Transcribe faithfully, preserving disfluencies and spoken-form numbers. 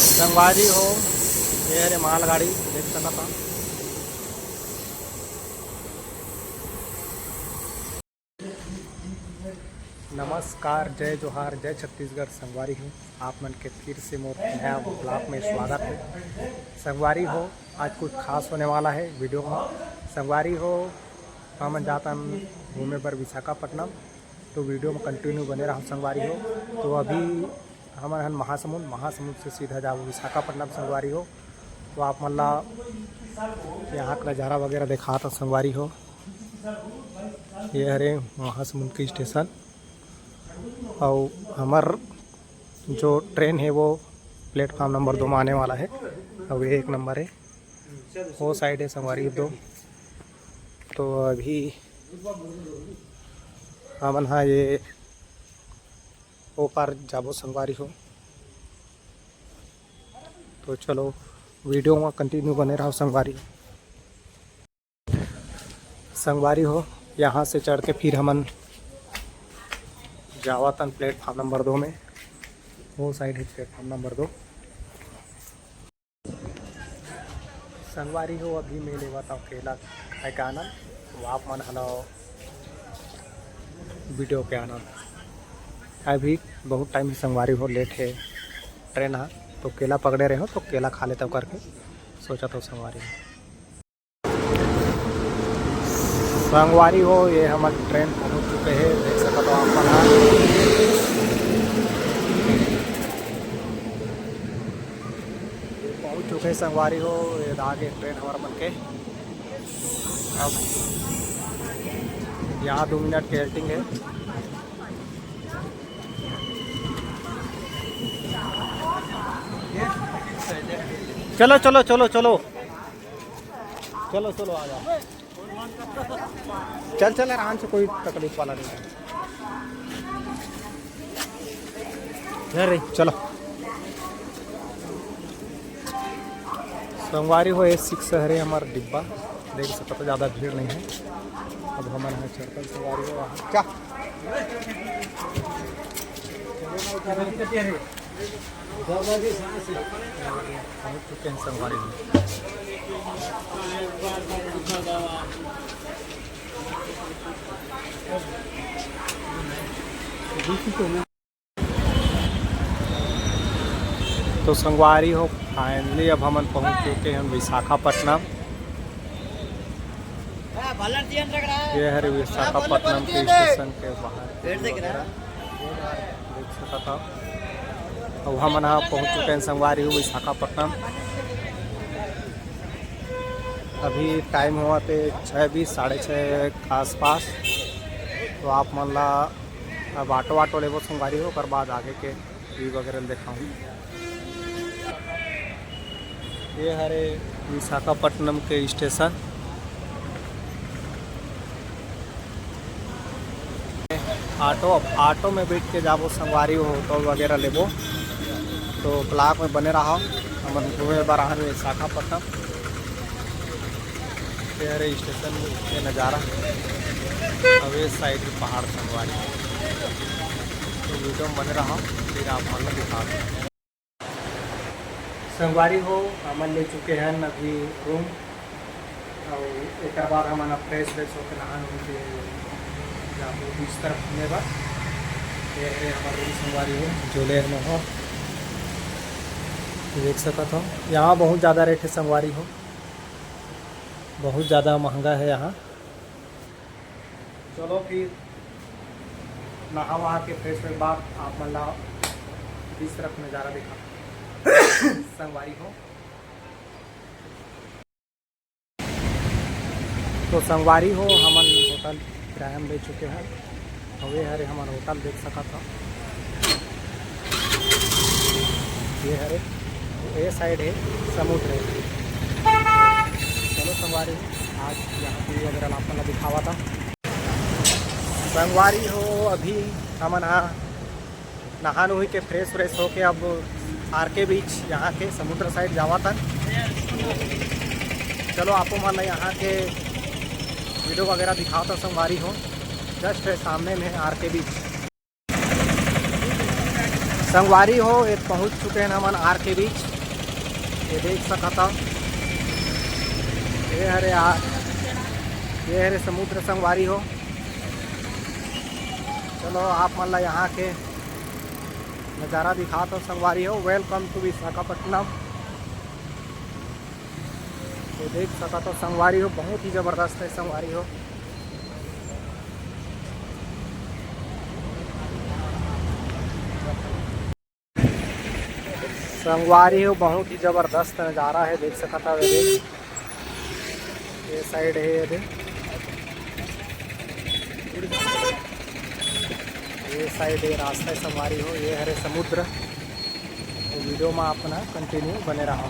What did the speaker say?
संगवारी हो, ये हरे मालगाड़ी देख सकत हव। नमस्कार, जय जोहार, जय छत्तीसगढ़। संगवारी हो, आप मन के फिर से मोर नया ब्लॉग में स्वागत है। संगवारी हो, आज कुछ खास होने वाला है वीडियो में। संगवारी हो, हमन जातन घूमे बर विशाखापट्टनम, तो वीडियो में कंटिन्यू बने रहव संगवारी हो। तो अभी हमन हन महासमुंद, महासमुंद से सीधा जाबो विशाखापट्टनम संगवारी हो। तो आप मन ला यहाँ का नज़ारा वगैरह देखात हव संगवारी हो। ये हरे महासमुंद के स्टेशन, अउ हमर जो ट्रेन है वो प्लेटफॉर्म नंबर दो में आने वाला है। अब ये एक नंबर है, वो साइड है संगवारी दो। तो अभी हमन हा ये ओ पार जाबो संगवारी हो। तो चलो वीडियो में कंटिन्यू बने रहव संगवारी। संगवारी हो, यहाँ से चढ़ के फिर हमन जावतन प्लेटफॉर्म नंबर दो में। वो साइड है प्लेटफॉर्म नंबर दो। संगवारी हो, अभी मैं लेवत हव केला खाए के आनंद, तो आप मन हलो वीडियो के आनंद। अभी बहुत टाइम है संगवारी हो, लेट है ट्रेन हा, तो केला पकड़े रहे हो तो केला खा लेता हूँ करके सोचत हव संगवारी हो। संगवारी हो, ये हमर ट्रेन पहुंच चुके हे, देख सकत हव आप मन हा। पहुंच चुके हे संगवारी हो, ये आगे ट्रेन हमर मन के। अब यहाँ दो मिनट के वेटिंग है। चलो चलो चलो चलो चलो चलो, आ जाओ। चल चल, आराम से, कोई तकलीफ वाला नहीं है। चलो। संगवारी हो, ए सिक्स हरे हमर डिब्बा, देख सकत हव, ज़्यादा भीड़ नहीं है। अब हमन ह चढ़थन संगवारी हो, क्या? पहुंच चुके हैं संगवारी हो। तो संगवारी हो, finally अब हमन पहुंच चुके हैं विशाखापट्टनम। ये हरे विशाखापट्टनम के स्टेशन के बाहर के view वगैरह देख सकत हव। अब हमन ह पहुंच चुके हैं संगवारी हो विशाखापट्टनम। अभी टाइम होवत हे छः बीस, साढ़े छः के आसपास। तो आप मन ला अब ऑटो वाटो लेबो संगवारी हो, ओकर बाद आगे के व्यू वगैरह देखाहूँ। ये हरे विशाखापट्टनम के स्टेशन। ऑटो, अब ऑटो में बैठ के जाबो संगवारी हो, होटल वगैरह लेबो। तो ब्लॉग में बने रहव, हमन घूमे बर आहन विशाखापट्टनम। ये हरे स्टेशन के नज़ारा, अब ये साइड के पहाड़ संगवारी। तो वीडियो में बने रहव, फिर आप मन ला दिखाहूँ। संगवारी हो, हमन ले चुके हैं अभी रूम, और एक बाद हमन अब फ्रेश व्रेश होकर नहा नुहा के जाबो बीच तरफ घूमे बर। ये हरे हमर रूम संगवारी हो, जो ले हन हो, देख सकत हो। यहाँ बहुत ज़्यादा रेट है संगवारी हो, बहुत ज़्यादा महंगा है यहाँ। चलो फिर नहा वहा के फ्रेश होए के बाद आप मन ला बीच तरफ नज़ारा दिखा संगवारी हो। तो संगवारी हो, हमन होटल किराया में ले चुके हैं। अउ ये हरे हमर होटल देख सकत हो, ये हरे, ये साइड है समुद्र है। चलो संगवारी, आज यहाँ की वगैरह आप मन ला दिखावत हूँ। संगवारी हो, अभी हमन हा नहा नुही के फ्रेश व्रेश होके अब आर के बीच यहाँ के समुद्र साइड जावत हन। चलो आपो मन ला यहाँ के वीडियो वगैरह दिखावत हूँ संगवारी हो। जस्ट है सामने में आर के बीच। संगवारी हो, ये पहुंच चुके हैं हमन आर के बीच। ये देख सकत हव, ये हरे आर, ये हरे समुद्र संगवारी हो। चलो आप मन ला यहाँ के नज़ारा दिखात हव संगवारी हो। Welcome to Visakhapatnam. तो देख सकत हव संगवारी हो, बहुत ही जबरदस्त है संगवारी हो। संगवारी हो, बहुत ही जबरदस्त नज़ारा है, देख सकत हव। ये देख, ये साइड है, ये देख, ये साइड है रास्ता है संगवारी हो। ये हरे समुद्र। तो वीडियो में आप ना कंटिन्यू बने रहो।